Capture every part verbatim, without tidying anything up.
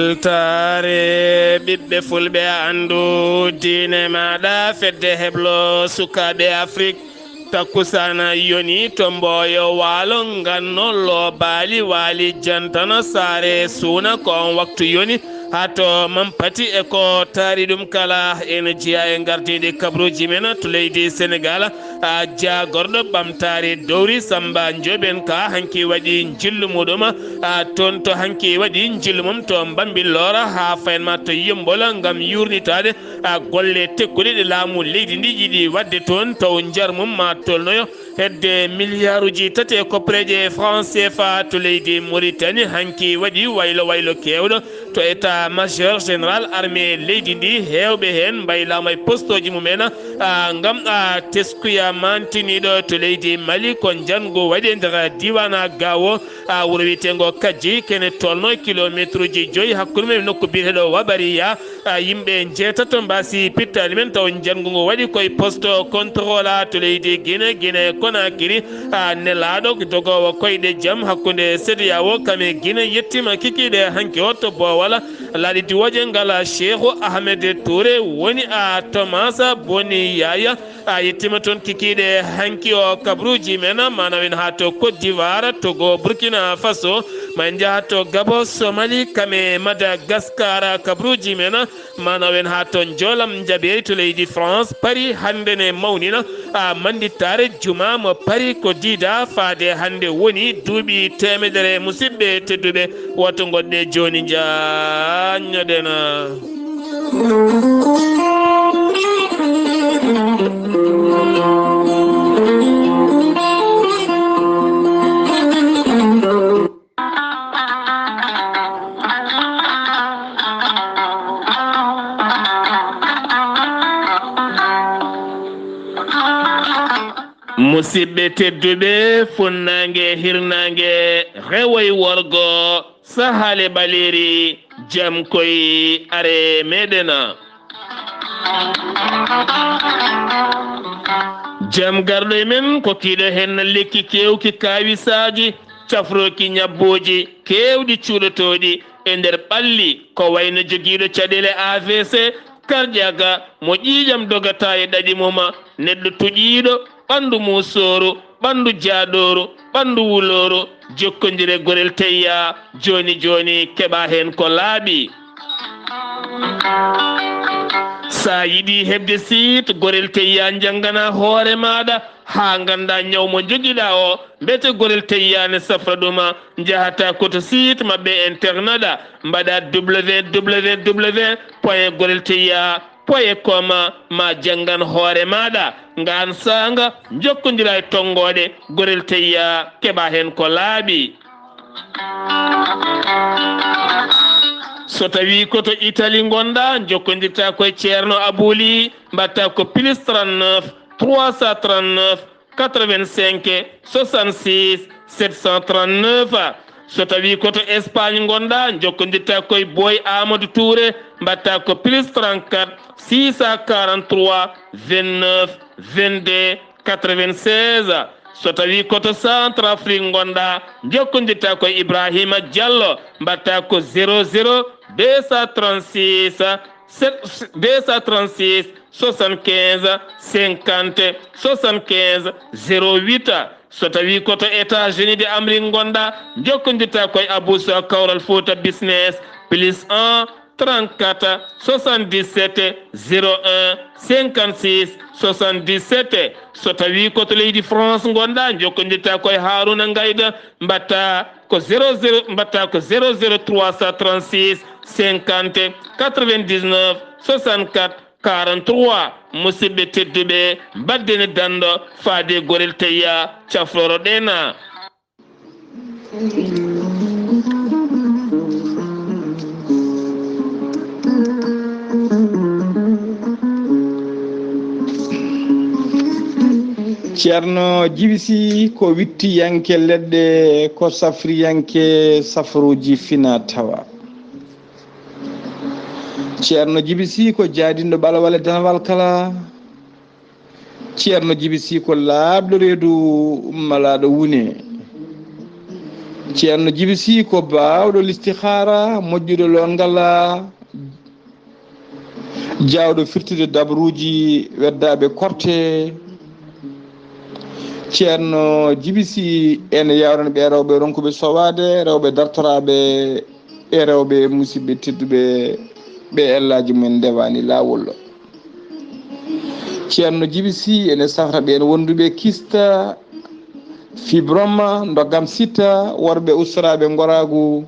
Weltaare ɓiɓɓe fulɓe, anndu diine maaɗa, fedde heblo sukaaɓe Afrik. Takkusaana yoni to Mbooyo Waalo, nganno loobaali waali jantana saare suuna, ko on waktu yoni. Haa to Mampati e ko taari ɗum kala, ene jeyaa e ngardiiɗi kabruuji men to leydi Senegaal. A jaagorɗo ɓamtaare dowri Samba Njoben ka hanki waɗi njillu muɗum. A toon to hanki waɗi njillu mum to Mbambilor haa fayen ma to Yembol ngam yurnitaade a golle tekkuɗe ɗe laamu leydi ndi yiɗi waɗde toon taw njar mum ma tolnoyo hedde miliyaaruji tati e koppareeje franc C F A to leydi Mauritanie. Hanki waɗi waylo waylo keewɗo to état major général armée leydi ndi. Heewɓe heen mbaylaama e postooji mumen, a, ngam a teskuya mantiniiɗo to leydi Mali. Ko njanngu waɗi e nder diiwaan Gaawo, a, wuro wiyeteengo Kajji, kene tolno kilomeetruuji joyi hakkunde mum e nokku biyeteeɗo Wabariya. A, yimɓe njeetato mbaasi pittaali men taw njanngu ngu waɗi koye poste contrôle to leydi Guinée, Guinée Conakry. A, nelaaɗo dogoowo koyɗe jam hakkunde CEDEAO kam e Guinée yettiima kikiiɗe hanki o to Boowal. Laaɗe diwooje ngal Cheikhou Ahmed Touré woni a Thomas Boni Yaya. A yettiima toon kikiiɗe hanki o kabruuji men, ma nawen haa to Côte d'Ivoire, Togo, Burkina Faso, ma en njaha to Gabon, Somali, kam e Madagascar, kabruuji men, ma nawen haa to Njoolam Njabeeri to leydi France. Paris hannde ne mawnina a manndittaare juma mo Paris ko diida faade hannde woni duuɓi teemedere. Musidɓe tedduɓe, woto ngoɗɗe jooni njaanñoɗen. Musidɓe tedduɓe, funnaange e hirnaange, rewo e worgo, sahaale ɓaleeri, jam koy are meɗen. Jam garɗo e men ko kiiɗo heen lekki keewki kaawisaaji, cafrooki ñabbooji keewɗi cuuɗotooɗi e nder ɓalli, ko wayno jogiiɗo caɗeele A V C, karƴaaka, mo ƴiiƴam dogata e ɗaɗi mum, neɗɗo tuƴiiɗo, ɓanndu muusooru, ɓanndu jaaɗooru, ɓanndu wulooru, jokkondire Gorel Teyya, jooni jooni keɓa heen ko laaɓi. Sa yiɗi heɓde site Gorel Teyya, janngana hoore maaɗa haa ngannda ñaw mo njogiɗa o, mbete Gorel Teyya ne safra ɗum, njahata ko to site maɓɓe internet, mbaɗa W W W point gorel teyya point com, ma janngan hoore maaɗa. Ngaan saanga njokkondira e tonngooɗe Gorel Teyya, keɓa heen ko laaɓi. So tawii ko to Italie ngonɗa, njokkondirta ko e Ceerno Abuli, mbaɗta ko plus trente-neuf, trois cent trente-neuf, quatre-vingt-cinq, soixante-six, sept cent trente-neuf. So tawii ko to Espagne ngonɗa, njokkondirta ko e Boy Amadou Touré, mbaɗta ko plus trente-quatre, six cent quarante-trois, vingt-neuf, vingt-deux, quatre-vingt-seize. So tawii ko to Centrafrique ngonɗa, njokkondirta ko e Ibrahima Diallo, mbaɗta ko zéro zéro deux cent trente-six, sept, deux cent trente-six, soixante-quinze, cinquante, soixante-quinze, zéro huit. So tawii ko to États-Unis de Amérique ngonɗa, njokkondirta ko e Abou Sow Kawral Fouta Business, plus un, trente-quatre, soixante-dix-sept, zéro un, cinquante-six, soixante-dix-sept. So tawii ko to leydi France ngonɗa, njokkondirta ko e Harouna Ngayda, mbaɗta ko zéro zéro, mbaɗta ko zéro zéro trois cent trente-six, cinquante, quatre-vingt-dix-neuf, soixante-quatre, quarante-trois. Musidɓe tedduɓe, mbaɗden e danɗo faade Gorel Teyya, cafroro ɗena. Ceerno Jibi Sy ko wittiyanke leɗɗe, ko safriyanke safruuji fina tawa. Ceerno Jibi Sy ko jaadinɗo ɓalawal e danawal kala. Ceerno Jibi Sy ko laaɓɗo reedu malaaɗo wune. Ceerno Jibi Sii ko baawɗo listihaara, moƴƴuɗo lool ngala, jaawɗo firtude dabruuji weddaaɓe korte. Ceerno Jibi Sii ene yawrani ɓe rewɓe ronkuɓe sowaade, rewɓe dartoraaɓe e rewɓe musidɓe tedduɓe ɓe ellaaji mumen ndewaani laawol. Ceerno Jibi Sii ene safra ɓeen wonduɓe kista, fibroma, ndoggam sita, worɓe ustoraaɓe ngoraagu.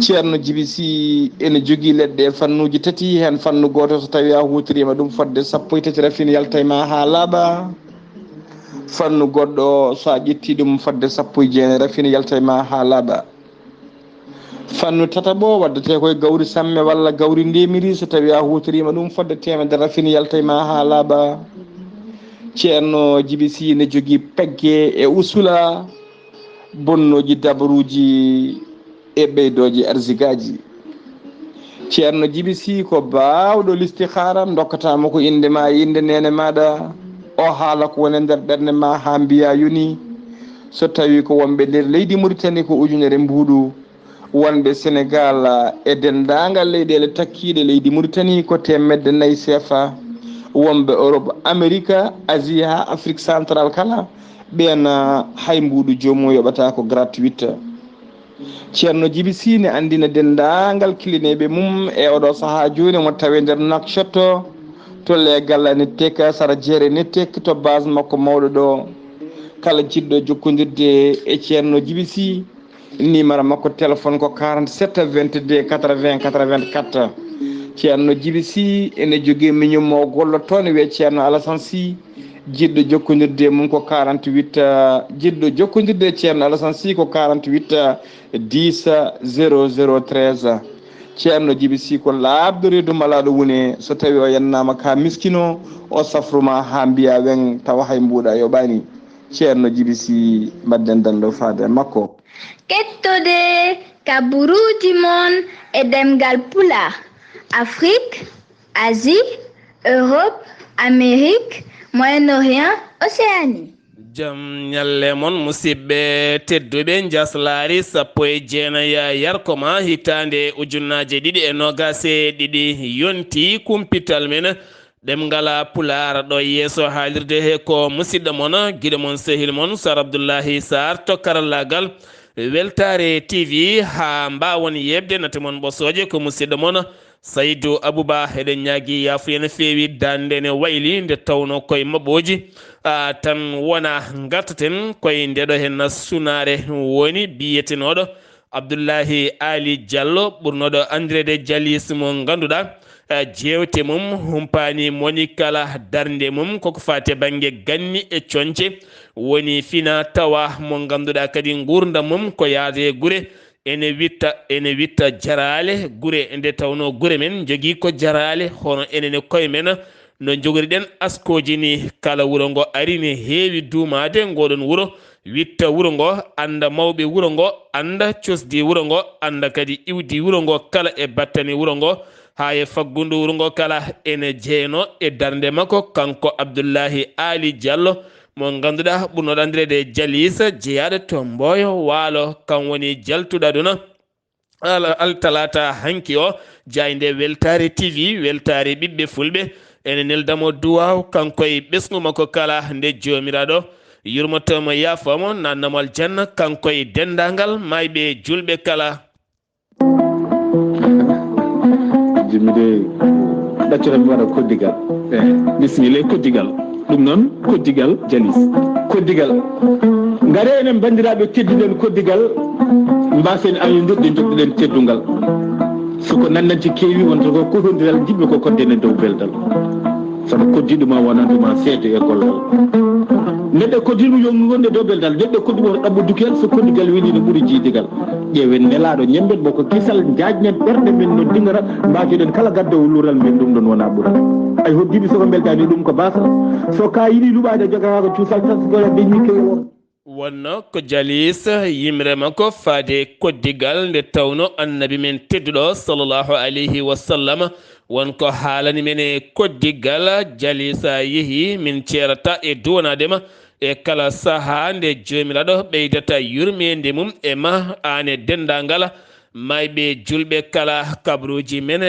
Ceerno Jibi Sii ene jogii leɗɗe e fannuuji tati, heen fannu gooto so tawii a huutoriima ɗum fodde sappo e tati rafin yalta e ma haa laaɓa. Fannu goɗɗo so a ƴettii ɗum fodde sappo e jeenayi rafin yalta e ma haa laaɓa. Fannu tataɓo waddetee koye gawri samme walla gawri ndemiri, so tawii a huutoriima ɗum fodde teemedere rafin yalta e ma haa laaɓa. Ceerno Jibi Sii ne jogii pegge e usula, bonnooji dabaruuji e ɓeydooji arsigaaji. Ceerno Jibi Sii ko baawɗo listihaara, ndokkataama ko innde ma e innde neene maaɗa. O haala ko woni e nder ɓernde ma haa mbiyaa yoni. So tawii ko wonɓe nder leydi Muritani ko ujunere mbuuɗu, wonɓe Senegaal e denndaangal leyɗeele takkiiɗe leydi Muritani ko teemedde nayi seefa, wonɓe Europe, Amerika, Asie haa Afrik Central kala, ɓeen hay mbuuɗu joomum yoɓataa ko gratuit. Ceerno Jibi Sii ne anndina denndaangal kilineeɓe mum e oɗo sahaa jooni mo tawi nder Nouakchott to les Gala Nettek, sara jeere Nettek to base makko mawɗo ɗo. Kala jiɗɗo jokkondirde e Ceerno Jibi Sii, numéro makko téléphone ko quarante-sept vingt-deux quatre-vingts quatre-vingt-quatre. Ceerno Jibi Sii ene jogii miñum mo gollotoo ne wiyee Ceerno Alasan Sii. Jiɗɗo jokkondirde e mum ko quarante-huit, ah, jiɗɗo jokkondirde e Ceerno Alasan Sii ko quarante-huit, ah, dix, ah, zéro zéro treize. Ceerno Jibi Sii ko laaɓɗo reedu malaaɗo wune, so tawii o yennaama ka miskino, o safruma haa mbiyaa weŋ tawa hay mbuuɗa yoɓaani. Ceerno Jibi Sii, mbaɗden dando faade e makko. Kettode kaburuuji mon e ɗemngal Pulaar, Afrik, Asie, Europe, Amérique, Moyen-Orient, Océanie. Jam ñalle mon, musidɓe tedduɓe, njaslaari sappo e jeenayi yarkoma hitaande ujunnaaje ɗiɗi e noogaas e ɗiɗi yonti kumpital men ɗemngal Pulaar ɗo yeeso haalirde he ko musidɗo mon, giɗo mon, sehil mon, Sar Abdullahi Sarr to karallaagal Weltaare T V. Haa mbaawon yeeɓde nate mon ɓosooje ko musidɗo mon Saydu Abuba. Eɗen ñaagi yaafuya no feewi, daande ne wayli nde tawno koye maɓɓooji, a, tan wona ngartaten koye ndeɗo hen sunaare woni biyetenooɗo Abdullahi Ali Diallo, ɓurnoɗo andirede Jalis, mo ganduɗa, eh, jewte mum humpani moni kala darnde mum koko fate bangge ganni e conce, woni fina tawa mo ganduɗa kadi gurdam mum ko yaade e gure, ene witta, ene witta jarale gure, nde tawno gure men jogii ko jarale, hono enen e koye men, no jogoriɗen askooji ni, kala wuro ngo ari ne heewi duumaade ngoɗon wuro, witta wuro ngo, annda mawɓe wuro ngo, annda cosdi wuro ngo, annda kadi iwdi wuro ngo kala e battane wuro ngo, haa e faggundu wuro ngo kala ene jeyno e darnde makko, kanko Abdullahi Ali Diallo, mo ngannduɗaa ɓurnoɗo anndireede Jaliisa, jeyaaɗo to Mboyo Waalo, kan woni jaltuɗo aduna. Al-, altalaata hanki o, jaaynde Weltaare T V, weltaare ɓiɓɓe Fulɓe, ene neldamo duwaaw, kanko e ɓesngu makko kala, nde Joomiraaɗo yurmoto mo, yaafo mo, naatna mo aljanna, kanko e denndaangal maayɓe julɓe kala. Jimmi de, ɗaccata mi waɗa koddigal. Eh. Bisimilla, koddigal. Ɗum noon, koddigal Jalis. Koddigal. Ngare enen banndiraaɓe tedduɗen koddigal, mbaasen añondirde, njoɓɗuɗen teddungal. So ko nannanti keewi, wonta ko kotondiral, jiɗmi ko kodden e dow beldal. Sabu koddiɗo ma wonanto ma seedo e gollal. Neɗɗo koddiɗo yongu wonde dow beldal, neɗɗo koddiɗo won ɗaɓɓo dukel, so koddigal weli no ɓuri jiidigal. Ƴeewen nelaaɗo, ñemben mo ko kisal, njaajnen ɓerɗe men no dingata, mbaajoɗen kala gaddowo luural men, ɗum ɗon wona ɓural. Ay hoddiiɓe, so ko mbeltaani ɗum ko baasal, so ka yiɗi luɓaade jogata ko cuusal tan, so ko ladde ñikke won. Wonno ko Jalis yimre makko faade koddigal, nde tawno Annabi men tedduɗo sallallahu alayhi wa sallam Won ko haalani men e koddigal, jali so a yehii, min ceerata e duwanaade ma e kala sahaa nde Joomiraaɗo ɓeydata yurmeende mum e ma, aan e denndaangal maayɓe julɓe kala. Kabaruuji men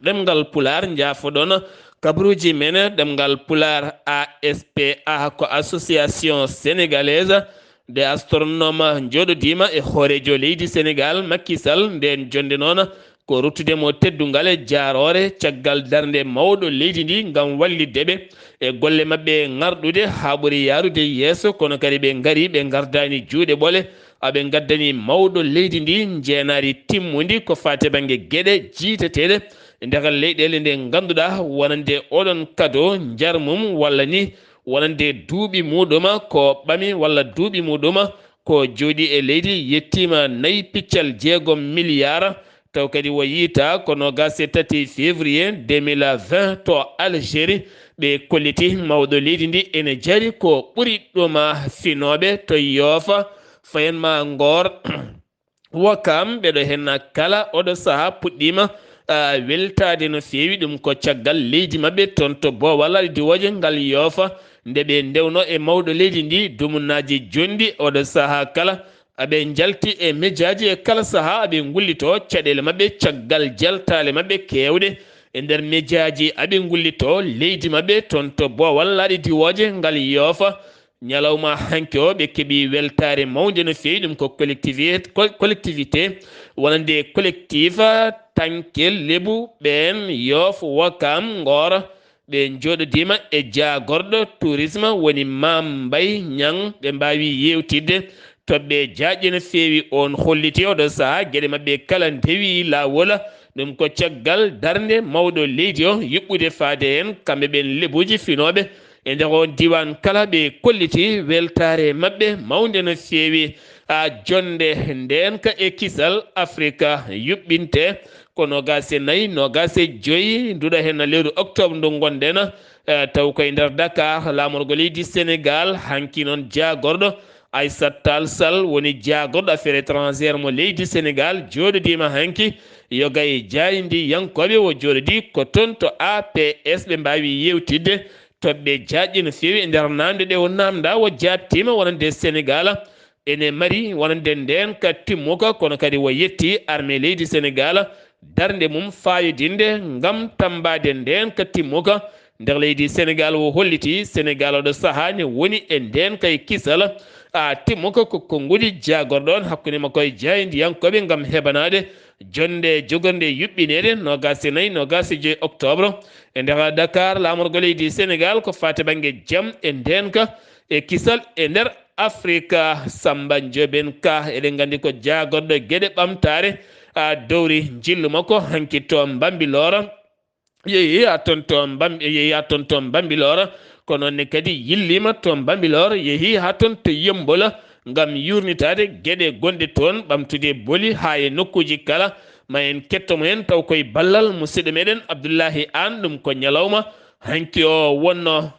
ɗemngal Pulaar, njaafoɗon, kabaruuji men ɗemngal Pulaar, A S P A ko Association Sénégalaise de Astronome, njooɗodiima e hooreejo leydi Senegaal, Macky Sall. Ndeen jonnde noon ko ruttude mo teddungal e jaaroore caggal darnde mawɗo leydi ndi ngam wallitde ɓe e golle maɓɓe ŋarɗude haa ɓuri yaarude yeeso, kono kadi ɓe ngarii, ɓe ngardaani juuɗe ɓole, aɓe ngaddani mawɗo leydi ndi njeenaari timmundi ko faati e bannge geɗe jiiteteeɗe e nder leyɗeele nde ngannduɗaa wonande oɗon kado njar mum walla ni wonande duuɓi muɗuma ko ɓami walla duuɓi muɗuma ko jooɗi e leydi yettiima nayi piccal jeegom miliyaar. Taw kadi o yiyta ko noogaas e tati février deux mille vingt to Algérie, ɓe kolliti mawɗo leydi ndi ene jari ko ɓuri ɗum finooɓe to Yoofa, Fayen ma Ngoor, Wakaam, ɓeɗo henna kala oɗo sahaa puɗɗiima, ah, weltaade no feewi. Ɗum ko caggal leydi maɓɓe toon to Boowal laaɗe diwooje ngal Yoofa, nde ɓe ndewno e mawɗo leydi ndi, dumunnaaji jonɗi oɗo sahaa kala. Aɓe njalti e mejaaji e kala sahaa, aɓe ngullitoo caɗeele maɓɓe caggal jaltaale maɓɓe keewɗe. E nder mejaaji, aɓe ngullitoo leydi maɓɓe toon to Boowal laaɗe diwooje ngal Yoofa. Ñalawma hanki o, ɓe keɓi weltaare mawnde no feewi, ɗum ko collectivité, col-, collectivité, wonande collectif Tanke Lebu ɓeen, Yoof, Wakaam, Ngoor. Ɓe njooɗodiima e jaagorɗo tourisme woni Maam Mbay Ñaŋ. Ɓe mbaawi yeewtidde toɓɓe jaajɗe no feewi. Oon holliti oɗo sahaa geɗe maɓɓe kala ndewi laawol. Ɗum ko caggal darnde mawɗo leydi o yuɓɓude faade heen kamɓe ɓeen lebuuji finooɓe e nder oon diiwaan kala. Ɓe kolliti weltaare maɓɓe mawnde no feewi. A jonde ndeen ka e kisal Afrika yuɓɓinte ko noogaas e nayi, noogaas e joy, nduɗa heen lewru octobre ndu ngonɗen, eh, taw koye nder Dakar, laamorgo leydi Sénégal, hanki noon jaagorɗo Aissata Tall Sall woni jaagorɗo affaires étrangères mo leydi Sénégal, jooɗodiima hanki yoga e jaayndiyankooɓe, o jooɗodii ko toon to A P S, ɓe mbaawi yeewtidde toɓɓe jaajɗe no feewi e nder naamnde ɗe o naamndaa, o jaabtiima wonande Sénégal ene mari wonande ndeen ka timmuka, kono kadi o yetti armée leydi Sénégal darnde mum faayodinde ngam tammbaade ndeen ka timmuka nder leydi Sénégal. O holliti Sénégal oɗo sahaa ne woni e ndeen kay kisal, a timmuka ko konnguɗi jaagorɗo on hakkunde makko e jaayndiyankooɓe ngam heɓanaade jonnde jogornde yuɓɓineede noogaas e nayi, noogaas e joy octobre e nder Dakar, laamorgo leydi Sénégal ko faati bannge jam e ndeenka e kisal e nder Afrika. Samba Njoben Ka, eɗen nganndi ko jaagorɗo geɗe ɓamtaare, a dowri njillu makko hanki to Mbambilor. Yehi haa toon to Mbam-, yehi haa toon to Mbambilor, ko noon ne kadi yilliima to Mbambilor, yehi haa toon to Yembol ngam yuurnitaade geɗe gonɗe toon, ɓamtude boli haa e nokkuuji kala. Ma en ketto mo heen taw koye ballal musidɗo meɗen Abdullahi Aan, ɗum ko ñalawma hanki o wonno.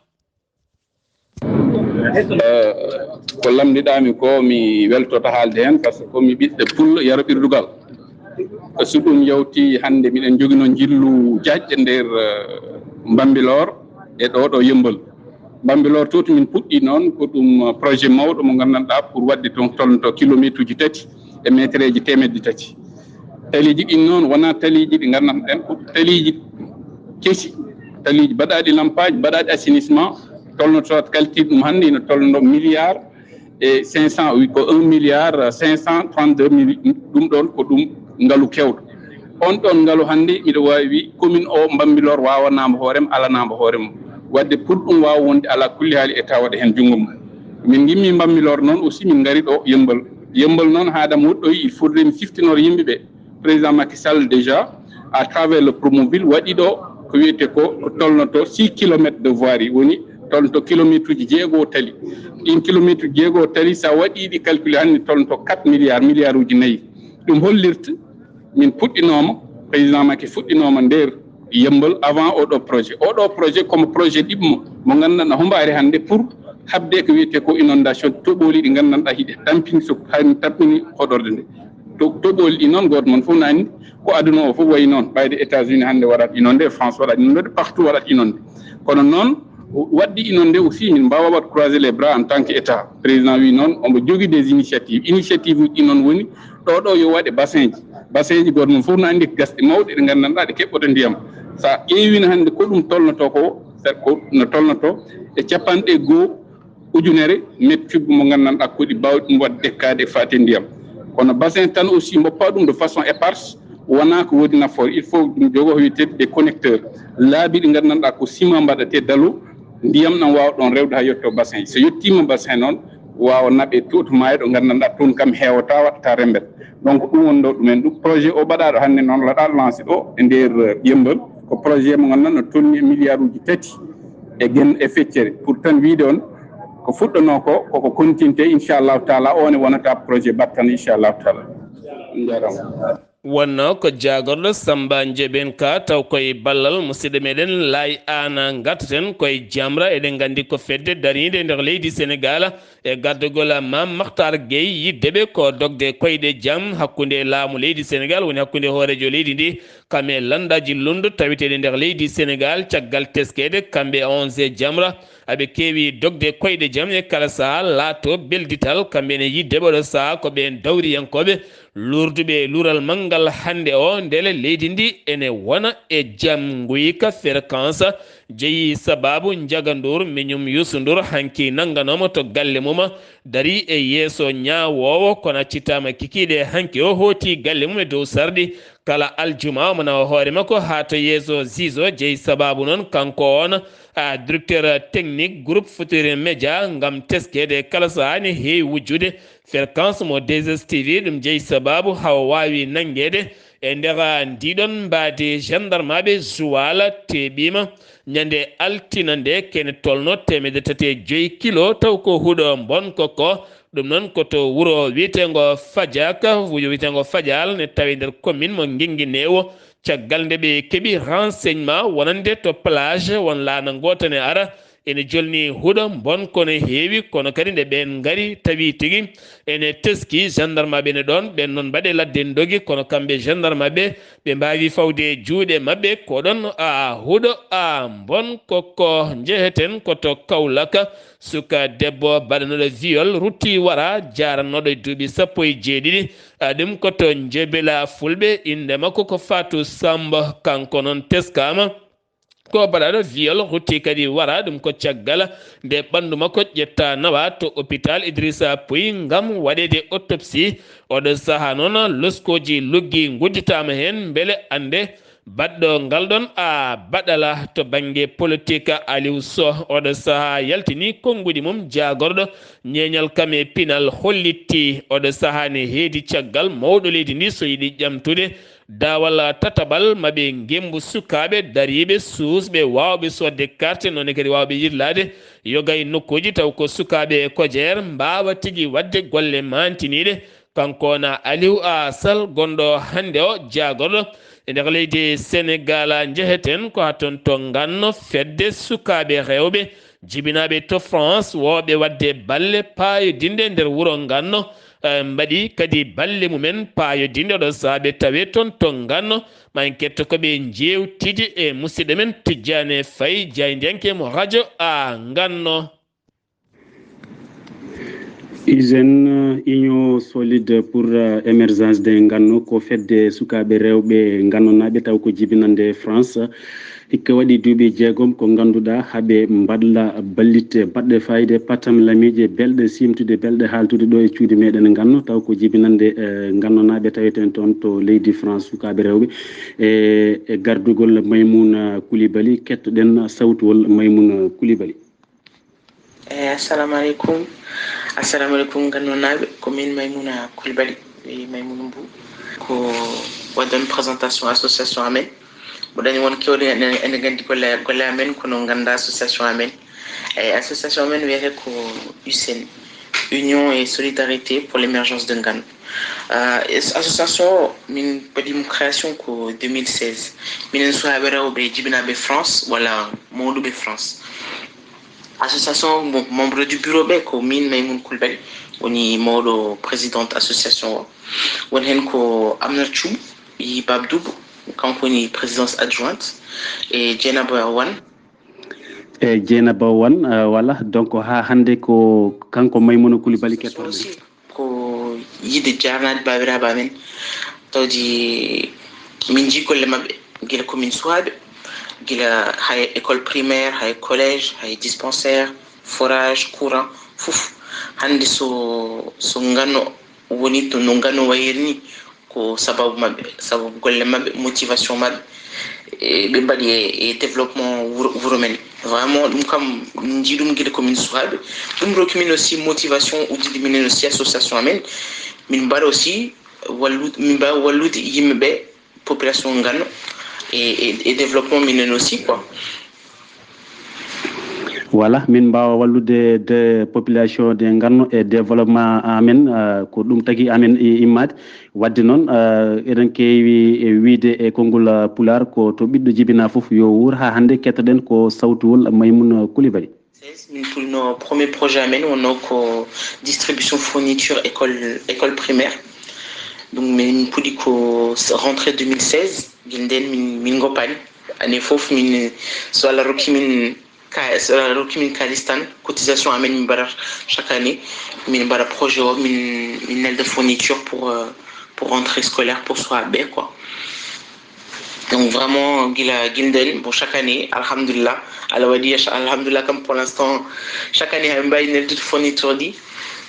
Eh, ko lamndiɗaami ko mi weltoto haalde heen, par ce que ko mi ɓiɗɗo pullo yaro ɓirdugal. So ɗum yawti hannde miɗen njogino njillu jaajɗe nder, eh, Mbambilor e ɗo ɗo Yembol. Mbambilor to to min puɗɗi noon ko ɗum projet mawɗo mo nganndanɗaa pour waɗde toon tolnto kilometre uji tati e metereeji teemedde tati. Taliiji ɗin noon wonaa taliiji ɗi nganndanɗen ko taliiji kesi, taliiji baɗaaɗi lampaaji, baɗaaɗi assainissement, tolnoto calcul ɗum hannde ina tolno milliard e cinq cent, wi ko un milliard cinq cent trente-deux mille, ɗum ɗoon ko ɗum ngalu keewɗo. On ɗoon ngalu hannde miɗo waawi wi commune o Mbambilor waawanaama hoore mum, alanaama hoore mum. Waɗde pour ɗum waawa wonde alaa kulli haali e tawa waɗa heen junngo mum. Min ngimmi Mbambilor noon aussi min ngari ɗo Yembol. Yembol noon haada mi woɗɗoyi il faudrait mi siftinor yimɓe ɓe. Président Macky Sall déjà à travers le Promoville waɗi ɗo ko wiyetee ko, ko tolnoto six kilomètres de voirie, woni tolnoto kilometre uji jeego tali. Ɗin kilometre uji jeego tali sa waɗi ɗi calculé hannde tolnoto quatre milliards, milliard uji nayi. Ɗum hollirta min puɗɗinooma, président Macky fuɗɗinooma nder Yembol avant oɗo projet. Oɗo projet komo projet ɗiɗmo mo nganndanɗaa hombaari hannde pour haɓde ko wiyetee ko inondation, toɓooli ɗi nganndanɗaa hiɗe tampini so tampini hoɗorde nde. To-, toɓooli ɗi noon, gooto mon fof no anndi ko aduna o fof wayi noon. Ɓayde États-Unis hannde waɗat inonde, France waɗat inonde, partout waɗat inonde. Kono noon, waɗde inonde aussi, min mbaawa waɗ croiser les bras en tant que État. Président wi noon, omo jogii des initiatives. Initiative uji ɗi noon woni, ɗo ɗo yo waɗe bassin ji. Bassin ji, gooto mon fof no anndi ko gasɗe mawɗe ɗe nganndanɗaa ɗe keɓɓoto ndiyam. So a ƴeewino hannde ko ɗum tolnotoo ko, ko no tolnotoo e capanɗe goo ujunere mètre cube mo nganndanɗaa ko ɗi baawɗi ɗum waɗde dekkaade e faati ndiyam. Kono bassin tan aussi, mboppa ɗum de façon éparse, wonaa ko woodi nafoore. Il faut ɗum jogoo ko wiyetee des connecteurs. Laabi ɗi nganndanɗaa ko ciment mbaɗatee dalo, ndiyam ɗam waawa ɗoon rewde haa yetto bassin. So yettiima bassin noon, waawa naɓe to, to maayo ɗo nganndanɗaa toon kam heewataa, waɗataa rembet. Donc ɗum woni ɗo ɗumen. Ɗum projet o baɗaaɗo hannde noon, laɗaa lancé ɗo e nder, eh, Yemmbal. Ko projet mo ngannduɗaa no tolni e milliard uji tati e gen e feccere. Pour tan wiide on, ko fuɗɗanoo ko, koko continue, inchallahu taala, o ne wonata projet battan, inchallahu taala. On njaaraama. Wonnoo ko jaagorɗo Samba Njoɓen Ka, taw koye ballal musidɗo meɗen Laay Aana ngartaten koye Jamra. Eɗen nganndi ko fedde dariinde e nder leydi Senegaal e gardagol Maam Maktar Gueye. Yidde ɓe ko dogde koyɗe jam hakkunde laamu leydi Senegaal, woni hakkunde hooreejo leydi ndi, kam e lanndaaji lundo taweteeɗi nder leydi Senegaal. Caggal teskeede kamɓe onze Jamra, aɓe keewi dogde koyɗe jam e kala sahaa, laato beldital. Kamɓe ne yidde ɓe oɗo sahaa ko ɓeen dawriyankooɓe luurduɓe luural manngal hannde o, ndele leydi ndi ene wona e jam. Nguyka Fréquence jeyi sabaabu Njaga Nduur, miñum Yuusu Nduur hanki nannganooma to galle mum, darii e yeeso ñaawoowo, kono accitaama kikiiɗe. Hanki o hooti galle mum e dow sarɗi kala aljuma, omo nawa hoore makko haa to yeeso zizo. Jeyi sabaabu noon kanko on, a, directeur technique groupe Futurs Médias, ngam teskeede kala sahaa ne heewi wujjude Fréquence mo deux S T V. Ɗum jeyi sabaabu hawa waawi nanngeede e nder ndiɗon mbaadi. Gendarmaaɓe Joal teeɓiima ñande altina nde kene tolno teemedde tati e joyi kilo, taw ko huɗo mbonko ko. Ɗum noon ko to wuro wiyeteengo Fajak, wuro wiyeteengo Fajal, ne tawi nder commune mo Guinguinéo. Caggal nde ɓe keɓi renseignement wonande to plage, won laana ngoota ne ara, ene jolni huɗo mbonko ne heewi, kono kadi nde ɓeen ngari tawi tigi ene teski, gendarmaaɓe ne ɗoon, ɓeen noon mbaɗe ladde ndogi, kono kamɓe gendarmaaɓe ɓe mbaawi fawde juuɗe maɓɓe. Ko ɗoon, a, huɗo, a, mbonko ko. Njeheten ko to Kaolack, suka debbo baɗanooɗo viol rutti wara, jaaranooɗo e duuɓi sappo e jeeɗiɗi. A, ɗum ko to Njebela Fulɓe, innde makko ko Fatou Samb, kanko noon teskaama ko baɗaaɗo viol, rutti kadi wara. Ɗum ko caggal nde ɓanndu makko ƴetta nawa to hôpital Idrissa Pouye ngam waɗeede autopsie. Oɗo sahaa noon, loskooji luggi ngudditaama heen, mbele annde baɗɗo ngal ɗoon, a, baɗala to bannge politique, Aliou Sow. Oɗo sahaa yaltini konnguɗi mum, jaagorɗo ñeeñal kam e pinal hollitti. Oɗo sahaa ne heedi caggal mawɗo leydi ndi, so yiɗi ƴamtude daawal tataɓal, ma ɓe ngemmbu sukaaɓe dariiɓe, suusɓe, waawɓe soodde carte, noon ne kadi waawɓe yirlaade yoga e nokkuuji, taw ko sukaaɓe e kojeer mbaawa tigi waɗde golle maantiniiɗe. Kanko wona Aliou A Sall, gonɗo hannde o jaagorɗo e nder leydi Senegaal. Njeheten ko haa toon to Nganno, fedde sukaaɓe rewɓe jibinaaɓe to France, wooɓe waɗde balle paayodinɗe nder wuro Nganno, eh, mbaɗi kadi balle mumen paayodinɗe. Oɗo sahaa ɓe tawe toon to Nganno. Ma en ketto ko ɓe njeewtidi e musidɗo men Tijjaane Fay, jaayndiyanke mo rajo a Nganno. U S N, Union Solide pour, euh, Émergence de Nganno, ko fedde sukaaɓe rewɓe ngannonaaɓe, taw ko jibinande France. Hikka waɗi duuɓi jeegom ko ngannduɗaa haɓe mbaɗla ballitte baɗɗe fayde patam lamiije belɗe simtude belɗe haaltude ɗo e cuuɗi meɗen Nganno, taw ko jibinande, eh, ngannonaaɓe taweten toon to leydi France, sukaaɓe rewɓe. E, e gardugol Maymuna Kulibali, kettoɗen sawtuwol Maymuna Kulibali. Eyi, assalamu aleykum. Assalamu aleykum, ngannonaaɓe. Ko min Maymuna Kulibali, ɓe Maymuna Mbu. Ko waɗɗon présentation association amen. Mboɗo anndi won keewɗe ene, ene nganndi golle, golle amen, kono nganndaa association amen. Eyi, association amen wiyetee ko U S N, Union et Solidarité pour l'Émergence de Nganno. Ah, es-, association o, min mbaɗi mo création ko deux mille seize. Minen sukaaɓe rewɓe jibinaaɓe France, walla mawnuɓe France. Association mo membre du bureau ɓe ko min Maymoun Koulibaly, woni mawɗo présidente association o. Won heen ko Amna Thioub, ɓii Bab Doub, kanko woni présidence adjointe, e Dieynaba Wane. E Dieynaba Wane, euh, voilà. Donc, haa hannde ko kanko Maymouna Koulibaly kettoɗen. Aussi, ko yiɗde jaarnaade baabiraaɓe amen, tawde min njii golle maɓɓe, gila commune Suwaaɓe, gila hay école primaire, hay collège, hay dispensaire, forage, courant, fof. Hannde so, so ngano woni to no ngano wayiri ni, ko sababu maɓɓe, sababu golle maɓɓe, motivation maɓɓe, e ɓe mbaɗi e, e développement wuro, wuro men. Vraiment, ɗum kam, min njii ɗum gila commune Suwaaɓe. Ɗum rokki min aussi motivation, uddidi minen aussi association amen. Min mbaɗa aussi wallude, min mbaawa wallude yimɓe ɓe, population ngano e, e, e développement minen aussi, quoi. Voilà, min mbaawa wallude de population de ngano e développement amen, euh, ko ɗum tagi amen i-, immaade. Wadde noon, euh, eɗen keewi e wiyde e konngol, euh, Pulaar, ko to ɓiɗɗo jibinaa fof yo wuur. Haa hannde kettoɗen ko sawtuwol Maymouna Koulibaly. Min pulno premier projet amen wonno ko distribution fourniture école, école primaire. Donc min puɗi ko s-, rentrée deux mille seize, gila nden min, min ngoppani. Année fof min, so Allah rokki min ka-, so Allah rokki min kalis tan, cotisation amen min mbaɗata chaque année, min mbaɗa projet o, min, min nelda fourniture pour, euh, pour rentrée scolaire pour Suwaaɓe ɓe, quoi. Donc vraiment, gila, gila nden, bon, chaque année, alhamdulillah, Allah waɗi, alhamdulillah, comme pour l'instant, chaque année, hamin mbawi neldude fourniture ɗi.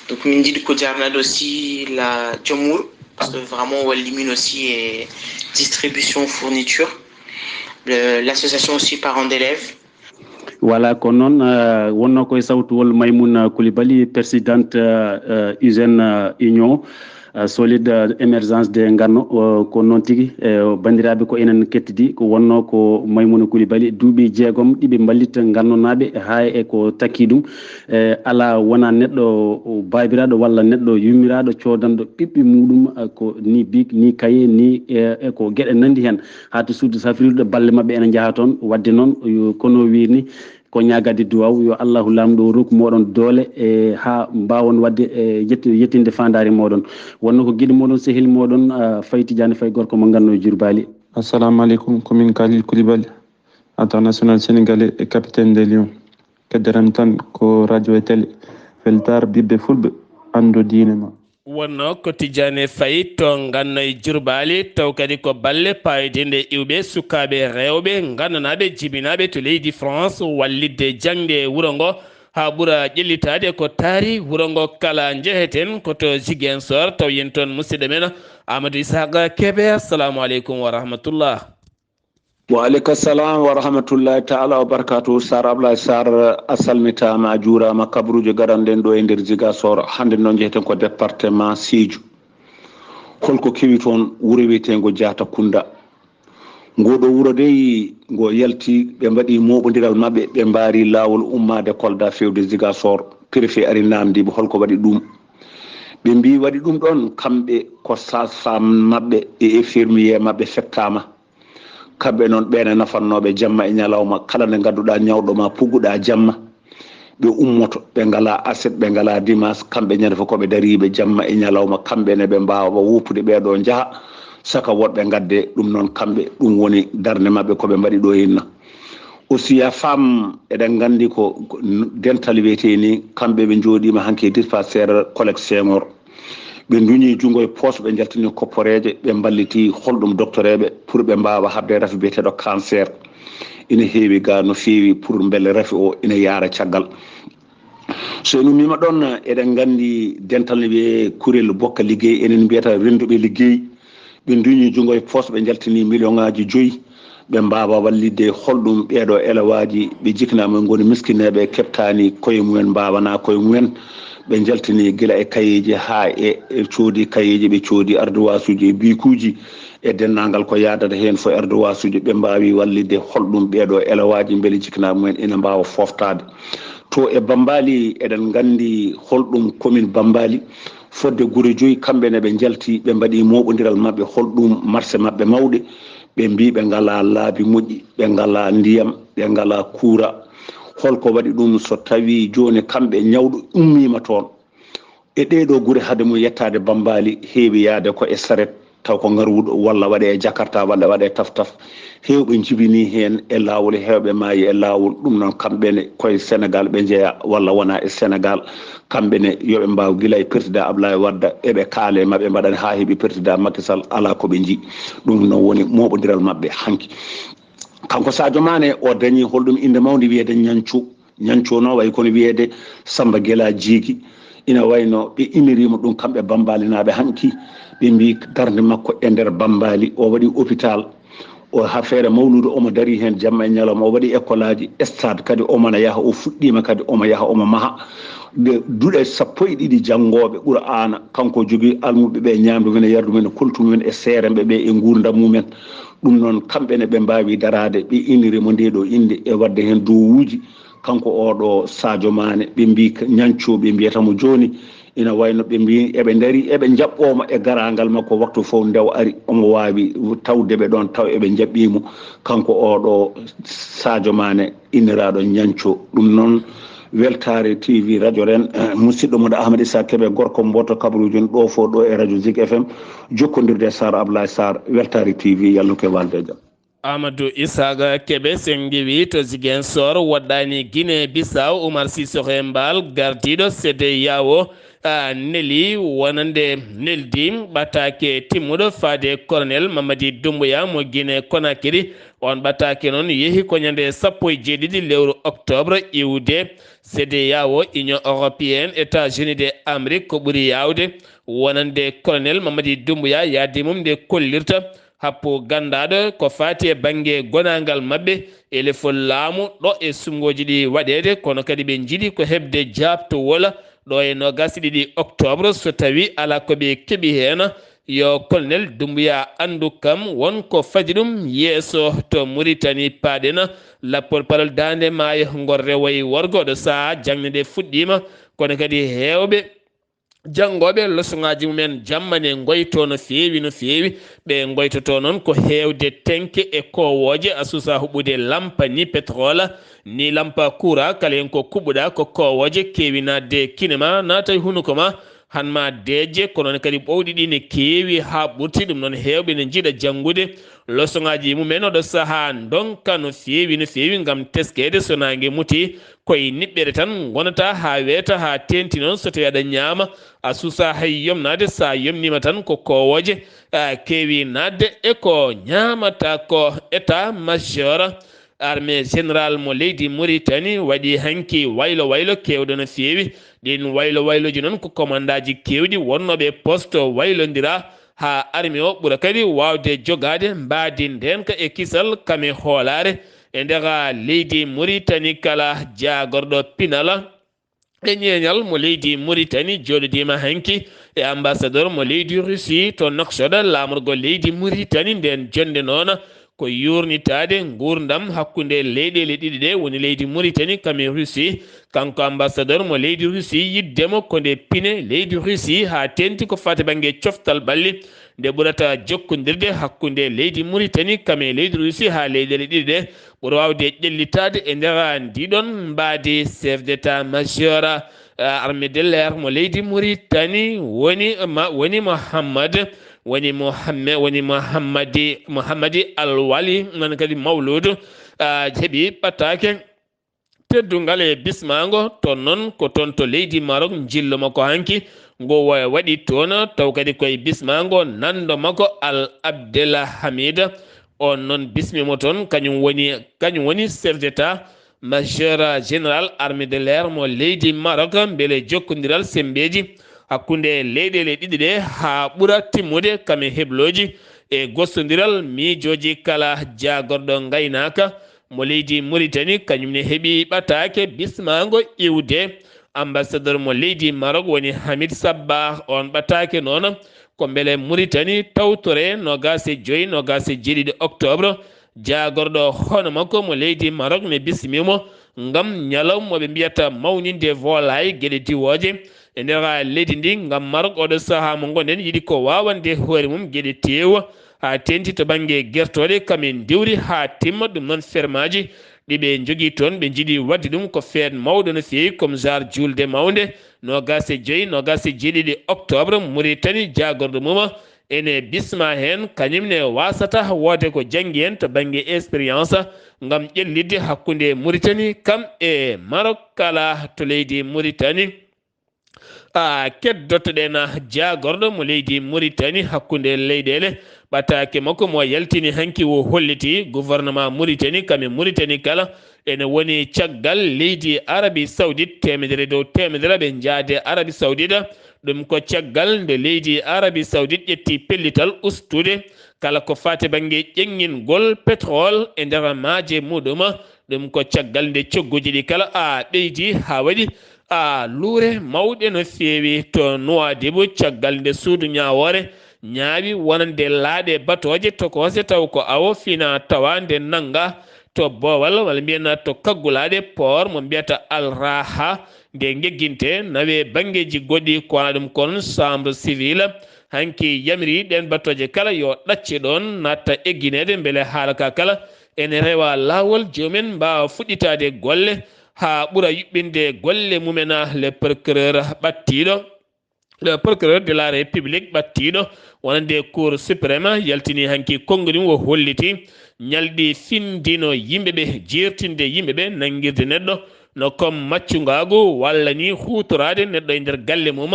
Donc min jiɗi ko jarnade aussi la joom wuro, parce que vraiment walli min aussi e distribution fourniture. Le, l'association aussi parents d'élèves. Voilà, ko noon, euh, wonno koye sawtuwol Maymouna Koulibaly, présidente, euh, euh, usine, euh, Union, euh, Solide, euh, Émergence de Nganno, euh, ko noon tigi, euh, banndiraaɓe, ko enen kettidi, ko wonno ko Maymouna Koulibaly, duuɓi jeegom ɗiɓe mballitta Ngannonaaɓe, haa e ko takki ɗum. Eh, alaa wonaa neɗɗo baabiraaɗo walla neɗɗo yummiraaɗo coodanɗo ɓiɓɓe muɗum, eh, ko ni bic, ni kaye, ni, eh, e ko geɗe nanndi heen, haa to suudu safrirde balle maɓɓe ene njaha toon. Wadde noon, yo, kono wiir ni, ko ñaagade duwaaw, yo Allahu Laamɗo rokku mooɗon doole, e haa mbaawon waɗde, e yetti-, yettinde faandaare mooɗon. Wonno ko giɗo mooɗon, sehil mooɗon, ah, Faye Tidiane Faye, gorko mo Nganno e Jurbaali. Assalamu aleykum, ko min Khalil Koulibaly, international sénégalais et capitaine des Lions. Keddoram tan ko radio e télé, weltaare ɓiɓɓe fulɓe, anndu diine ma. Wonno ko Tidiane Faye to Nganno e Jurbaali, taw kadi ko balle paayodinɗe iwɓe sukaaɓe rewɓe nganndanaaɓe jibinaaɓe to leydi France wallitde jaŋde e wuro ngo haa ɓura ƴellitaade ko taari wuro ngo kala. Njeheten ko to Ziguinchor, taw yen toon musidɗo men Amadou Isaaqa Kebe. Assalamu aleykum wa rahmatullah. Wa aleyka salam wa rahmatullahi taala wa barakatuhu. Sar Ablaye Sar, a salmitaama, a juuraama. Kabaruuji gaɗanɗen ɗo e nder Ziguinchor. Hannde noon njeheten ko département Sédhiou. Holko kewi toon? Wuro wiyeteengo Diatta Kounda. Ngoo ɗoo wuro dey, ngo yalti, ɓe mbaɗi mooɓondiral maɓɓe, ɓe mbaari laawol ummaade Kolda feewde Ziguinchor. Préfet ari naamndii ɓe holko waɗi ɗum. Ɓe mbii waɗi ɗum ɗoon, kamɓe ko sage-femme maɓɓe e infirmier maɓɓe fettaama. Kamɓe noon, ɓeen e nafannooɓe jamma e ñalawma, kala nde ngannduɗaa ñawɗo ma, pugguɗaa jamma, ɓe ummoto, ɓe ngalaa aset, ɓe ngalaa dimanche, kamɓe ñande fof ko ɓe dariiɓe jamma e ñalawma, kamɓe ne ɓe mbaawa woppude ɓee ɗoo njaha, saka woɗɓe ngadde. Ɗum noon kamɓe, ɗum woni darnde maɓɓe ko ɓe mbaɗi ɗo hinna. Aussi, ya femme, eɗen nganndi ko, ko dental wiyetee ni, kamɓe ɓe njooɗiima hanki e dispensaire Colette Senghor. Ɓe nduñi junngo e poos, ɓe njaltini kopporeeje, ɓe mballiti holɗum doktoreeɓe pour ɓe mbaawa haɓde rafi biyeteeɗo cancer. Ina heewi ga no feewi pour mbele rafi o ina yaara caggal. So en ummiima ɗoon, eɗen nganndi dental ne wiyee kurel bokka liggey, enen mbiyata rennduɓe liggey. Ɓe nduñi junngo e poos, ɓe njaltini million ŋaaji joyi. Ɓe mbaawa wallitde holɗum ɓeeɗo elewaaji ɓe jiknaama ngoni miskineeɓe, keɓtaani koye mumen, mbaawanaa koye mumen. Ɓe njaltini gila e kayeeji haa e, e coodi kayeeji, ɓe coodi ardoisesuuji e biikuuji e denndaangal ko yaadata heen fof, ardoisesuuji. Ɓe mbaawi wallitde holɗum ɓeeɗo elewaaji mbele jiknaaɓe mumen ina mbaawa fooftaade. To e Bambaali, eɗen nganndi holɗum commune Bambaali, fodde gure joyi, kamɓe ne ɓe njalti, ɓe mbaɗi mooɓondiral maɓɓe, holɗum marché maɓɓe mawɗe, ɓe mbii ɓe ngalaa laabi moƴƴi, ɓe ngalaa ndiyam, ɓe ngalaa kuura. Holko waɗi ɗum so tawii jooni kamɓe ñawɗo ummiima toon? E ɗee ɗoo gure hade mum yettaade Bambaali, heewi yahde ko e saret, taw ko ngarwuɗo, walla waɗee e jakarta, walla waɗee e taf-taf. Heewɓe njibinii heen e laawol, heewɓe maayi e laawol. Ɗum noon, kamɓe ne koye Senegaal ɓe njeyaa, walla wonaa e Senegaal. Kamɓe ne, yo ɓe mbaaw gila e Persidaa Ablaye Wadda, eɓe kaala e maɓɓe, mbaɗani haa heɓi Persidaa Macky Sall, alaa ko ɓe njii. Ɗum noon woni mooɓondiral maɓɓe hanki. Kanko Sadio Mané, o dañii holɗum innde mawnde wiyeede Ñanco. Ñanco noon wayi kono wiyeede Samba Gela Jiigi. Ina wayno ɓe inniriima ɗum kamɓe Bambalinaaɓe hanki. Ɓe mbii darnde makko e nder Bambali, o waɗi hôpital. O ha feere mawluudo omo darii heen jamma e ñalawma, o waɗi école aji, stade kadi omo na yaha, o fuɗɗiima kadi omo yaha, omo maha. Nde duɗe sappo e ɗiɗi janngooɓe Qur'aana, kanko o jogii almuɓɓe ɓe, ñaamdu men e yardu men e koltu men e seeremɓe ɓe e nguurndam mumen. Ɗum noon, kamɓe ne ɓe mbaawi daraade, ɓe inniri mo ndee ɗoo innde e waɗde heen duwawuuji. Kanko oo ɗoo Sadio Mané, ɓe mbii Ñanco, ɓe mbiyata mo jooni, ina wayno ɓe mbii eɓe ndarii, eɓe njaɓɓoo mo e garaangal makko, waktu fof nde o ari, omo waawi tawde ɓe ɗoon, taw eɓe njaɓɓii mo. Kanko oo ɗoo Sadio Mané, inniraaɗo Ñanco. Ɗum noon, Weltaare T V, radio ren, eh, musidɗo mon Ahmed Issa Kébé, gorko Mboto Kabruujo, ɗo fof ɗo e radio Zik F M, jokkondirde e Sarr Ablaye Sarr, Weltaare T V, yalno ko e waalde e jam. Amadou Isaaga Kebe, sen ngiwi to Ziguinchor, woɗɗaani Guinée Bissau, Oumar Sissoko Embaló, gardiiɗo C D E A O, a, neli wonande neldi ɓataake timmuɗo faade Colonel Mamadi Doumbouya mo Guinée Conakry. On ɓataake noon yehi ko ñande sappo e jeeɗiɗi lewru octobre iwde. C D E A O, Union Européenne, États-Unis de Amérique, ko ɓuri yaawde wonande Colonel Mamadi Doumbouya, yaadi mum nde kollirta happu ganndaaɗo ko faati e bannge gonaangal maɓɓe e lefol laamu ɗo e suɓngooji ɗi waɗeede, kono kadi ɓe njiɗi ko heɓde jaaɓtowol ɗo e noogaas e ɗiɗi octobre, so tawii alaa ko ɓe keɓi heen, yo Colonel Doumbouya anndu kam won ko fadi ɗum yeeso to Mauritanie. Paaɗen lappol palol daande maayo ngol rewo e worgo, ɗo sahaa jaŋde nde fuɗɗiima, kono kadi heewɓe janngooɓe lesoŋaaji mumen jamma ne ngoytoo no feewi, no feewi. Ɓe ngoytotoo noon ko heewde tenke e koowooje, a suusaa huɓɓude lampa ni pétrole, ni lampa courant, kala heen ko kuɓɓuɗaa ko koowooje, keewi naatde e kine ma, naata e hunuko ma, han ma deeƴe, kono noon kadi ɓowɗi ɗi ne keewi haa ɓurti. Ɗum noon heewɓe ne njiɗa janngude lesoŋaaji mumen oɗo sahaa, ndonka no feewi, no feewi ngam teskeede so naange muti. Koye niɓɓere tan ngonata haa weeta, haa teenti noon so tawii aɗa ñaama, a suusaa hay yomnaade. So a yomniima tan ko koowooje, a, keewi naatde e ko ñaamata ko. État major armée général mo leydi Mauritanie waɗi hanki waylo waylo keewɗo no feewi. Ɗiin waylo waylooji noon ko komandaaji keewɗi wonnooɓe poste waylondira haa armée o ɓura kadi waawde jogaade mbaadi ndeenka e kisal kam e hoolaare e nder leydi Mauritanie. Kala jaagorɗo pinal e ñeeñal mo leydi Mauritanie jooɗodiima hanki e ambassadeur mo leydi Russie to Nouakchott, laamorgo leydi Mauritanie. Ndeen jonnde noon ko yuurnitaade nguurndam hakkunde leyɗeele ɗiɗi ɗe, woni leydi Mauritanie kam e Russie. Kanko ambassadeur mo leydi Russie, yiɗde mo ko nde pine leydi Russie haa teenti ko faati bannge coftal ɓalli, nde ɓurata jokkondirde hakkunde leydi Mauritanie kam e leydi Russie haa leyɗeele ɗiɗi ɗe ɓura waawde ƴellitaade e nder ndiɗon mbaadi. Chef d'état major, eh, armée de l'air mo leydi Mauritanie woni ma, woni Mohammad, woni Mohamme-, woni Mohammadi, Mohammadi Al Wali, noon kadi Mawludu, ah, heɓi ɓataake teddungal e bismaango. Toon noon ko toon to leydi Maroc njillu makko hanki ngu wa-, waɗi toon, taw kadi koye bismaango nanndo makko Al Abdelhamid. On noon bismiima toon, kañum woni, kañum woni chef d'état major général armée de l'air mo leydi Maroc, mbele jokkondiral semmbeeji hakkunde leyɗeele ɗiɗi ɗe haa ɓura timmude kam e heblooji e gostondiral miijooji kala. Jaagorɗo ngaynaaka mo leydi Mauritanie, kañum ne heɓi ɓataake bismaango iwde. Ambassadeur mo leydi Maroc woni Hamid Sabbah. On ɓataake noon ko mbele Mauritanie tawtore noogaas e joy, noogaas e jeeɗiɗi octobre. Jaagorɗo hono makko mo leydi Maroc ne bismii mo ngam ñalawma mo ɓe mbiyata mawninde volaille geɗe diwooje e nder leydi ndi, ngam Maroc oɗo sahaa mo ngonɗen yiɗi ko waawande hoore mum geɗe teewu, haa teenti to bannge gertooɗe kam en ndiwri haa timma. Ɗum noon fermaaji ɗi ɓe njogii toon, ɓe njiɗi waɗde ɗum ko feet mawɗo no feewi, comme genre juulde mawnde, noogaas e joy, noogaas e jeeɗiɗi octobre, Mauritanie, jaagorɗo mum ene bisma heen, kañum ne waasata woote ko janngi en to bannge expérience, ngam ƴellitde hakkunde Mauritanie kam e Maroc, kala to leydi Mauritanie. A keddotoɗen jaagorɗo mo leydi Mauritanie hakkunde leyɗeele, ɓataake makko mo yaltini hanki o holliti gouvernement Mauritanie kam e Mauritanie kala ene woni caggal leydi Arabie Saoudite, teemedere dow teemedere ɓe njaade Arabie Saoudite. Ɗum ko caggal nde leydi Arabie Saoudite ƴetti pellital ustude kala ko faati bannge ƴeŋŋingol pétrole e nder maaje muɗum. Ɗum ko caggal nde cogguuji ɗi kala a ɓeydi haa waɗi a luure mawɗe no feewi to Nuwaadibu, caggal nde suudu ñaawoore ñaawi wonande laaɗe batooje tokoose, taw ko awo fina tawa nde nannga to boowal, walla mbiyen to kaggulaaɗe port mo mbiyata Al Raha, nde gegginte nawe banngeeji goɗɗi ko wano ɗum kon chambre civil. Hanki yamiri ɗeen batooje kala yo ɗacce ɗoon natta eggineede, mbele haala ka kala ene rewa laawol, joomum en mbaawa fuɗɗitaade golle haa ɓura yuɓɓinde golle mum en. Le procureur ɓattiiɗo, le procureur de la République ɓattiiɗo wonande Cour suprême yaltini hanki konnguɗi mum, o holliti ñalɗi findino yimɓe ɓe, jeertinde yimɓe ɓe, nanngirde neɗɗo no comme maccungaagu walla ni huutoraade neɗɗo e nder galle mum,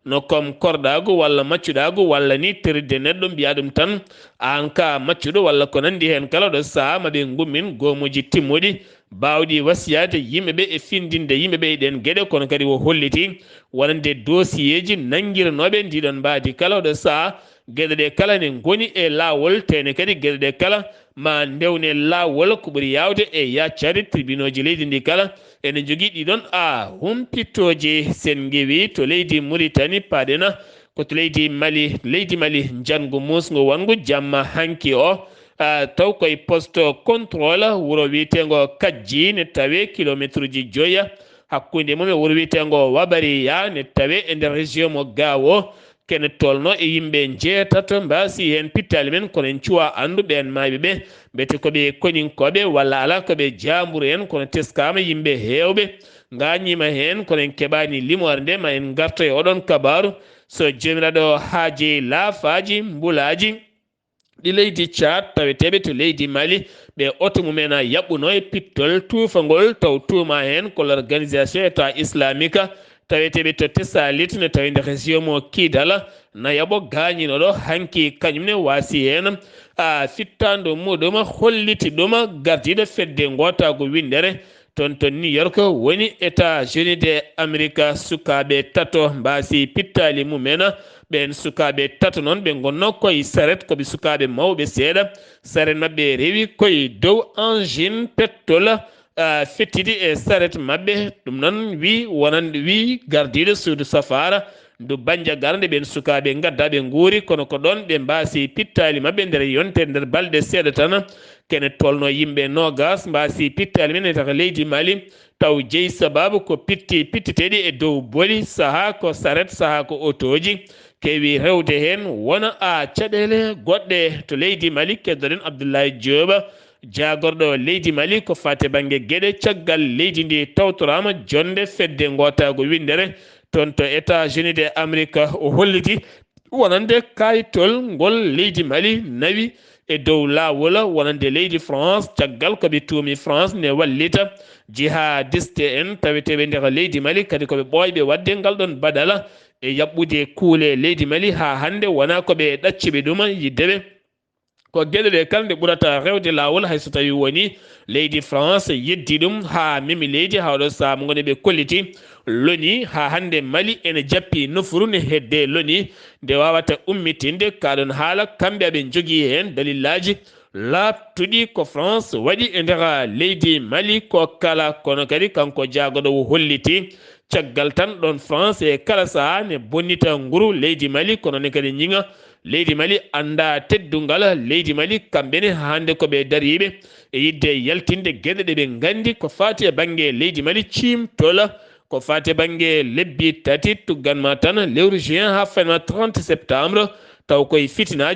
no comme korɗaagu walla maccuɗaagu walla ni teritde neɗɗo, mbiya ɗum tan aan ka maccuɗo walla ko nanndi heen kala, ɗo sahaa ma ɓe ngummin goomuuji timmuɗi baawɗi wasiyaade yimɓe ɓe e findinde yimɓe ɓe e ɗeen geɗe. Kono kadi o holliti wonande dossier ji nanngiranooɓe ndiɗon mbaadi kala, ɗo sahaa geɗe ɗe kala ne ngoni e laawol, tene kadi geɗe ɗe kala ma ndewne laawol ko ɓuri yaawde e yaccaade. Tribunooji leydi ndi kala ene njogii ɗiɗon a humpitooji. Sen ngewi to leydi Mauritanie, paaɗen ko to leydi Mali. Leydi Mali, njanngu muusngu wonngu jamma hanki o, a, taw koye poste contrôle wuro wiyeteengo Kajji ne tawe kilomeetruuji joya hakkunde mum e wuro wiyeteengo Wabariya ne tawe e nder région mo Gao. Kene tolno e yimɓe njeetato mbaasi heen pittaali men, kono en cuwa anndu ɓeen maayɓe ɓe, mbete ko ɓe koninkooɓe walla alaa, ko ɓe jaamburu en, kono teskaama yimɓe heewɓe ngaañiima heen, kono en keɓaani limoore nde. Ma en ngarto e oɗon kabaaru, so Joomiraaɗo haajii laafaaji, mbulaaji, ɗi leydi Tchad, taweteeɓe to leydi Mali, ɓe oto mum en a yaɓɓuno e pittol tuufangol, taw tuuma heen ko l'organisation État islamique, taweteeɓe to Tessalit, ne tawi nder région mo Kidal, nayaɓo gaañinooɗo hanki kañum ne waasi heen, a, fittaandu muɗum holliti ɗum gardiiɗo fedde ngootaagu winndere toon to New York, woni États-Unis de Amerique. Sukaaɓe tato mbaasi pittaali mum en. Ɓeen sukaaɓe tato noon, ɓe ngonno koye saret, ko ɓe sukaaɓe mawɓe seeɗa. Saret maɓɓe rewi koye dow engine petrol, a, fettidi e saret maɓɓe. Ɗum noon wi wonande, wi gardiiɗo suudu safaara ndu Bandiagara, nde ɓeen sukaaɓe ngadda ɓe nguuri, kono ko ɗoon ɓe mbaasi pittaali maɓɓe nder yontere, nder balɗe seeɗa tan. Kene tolno yimɓe noogas mbaasi pittaali men e nder leydi Mali, taw jeyi sababu ko pitti pittiteeɗi e dow boli, sahaa ko saret, sahaa ko otooji, keewi rewde heen. Wona a caɗeele goɗɗe to leydi Mali, keddoɗen Abdoulaye Diop, jaagorɗo leydi Mali ko faati bannge geɗe caggal leydi ndi tawtoraama, jonnde fedde ngootaagu winndere toon to États-Unis de Amerique. O holliti wonande kayitol ngol leydi Mali nawi e dow laawol wonande leydi France, caggal ko ɓe tuumi France ne wallita jihadiste en taweteeɓe nder leydi Mali, kadi ko ɓe ɓooyɓe waɗde ngal ɗon badala e yaɓɓude kuule leydi Mali. Haa hannde wonaa ko ɓe ɗaccuɓe ɗum, yidde ɓe ko geɗe ɗe kala nde ɓurata rewde laawol, hay so tawi woni leydi France yeddi ɗum haa memi leydi, haa oɗo sahaa mo ngoni ɓe kolliti loni. Haa hannde Mali ene jappi nofuru ne hedde loni nde wawata ummitinde ka ɗon haala. Kamɓe aɓe njogii heen dalillaaji laaɓtuɗi ko France waɗi e nder leydi Mali ko kala, kono kadi kanko jaagoɗo o holliti caggal tan ɗon France e kala sahaa ne bonnita nguru leydi Mali, kono ne kadi ñiŋa leydi Mali annda teddungal leydi Mali. Kamɓe ne hannde ko ɓe dariiɓe e yidde yaltinde geɗe ɗe ɓe nganndi ko faati e bannge leydi Mali, ciimtol ko faati e bannge lebbi tati, tugganma tan lewru juin haa faynma trente septembre, taw koye fitinaaji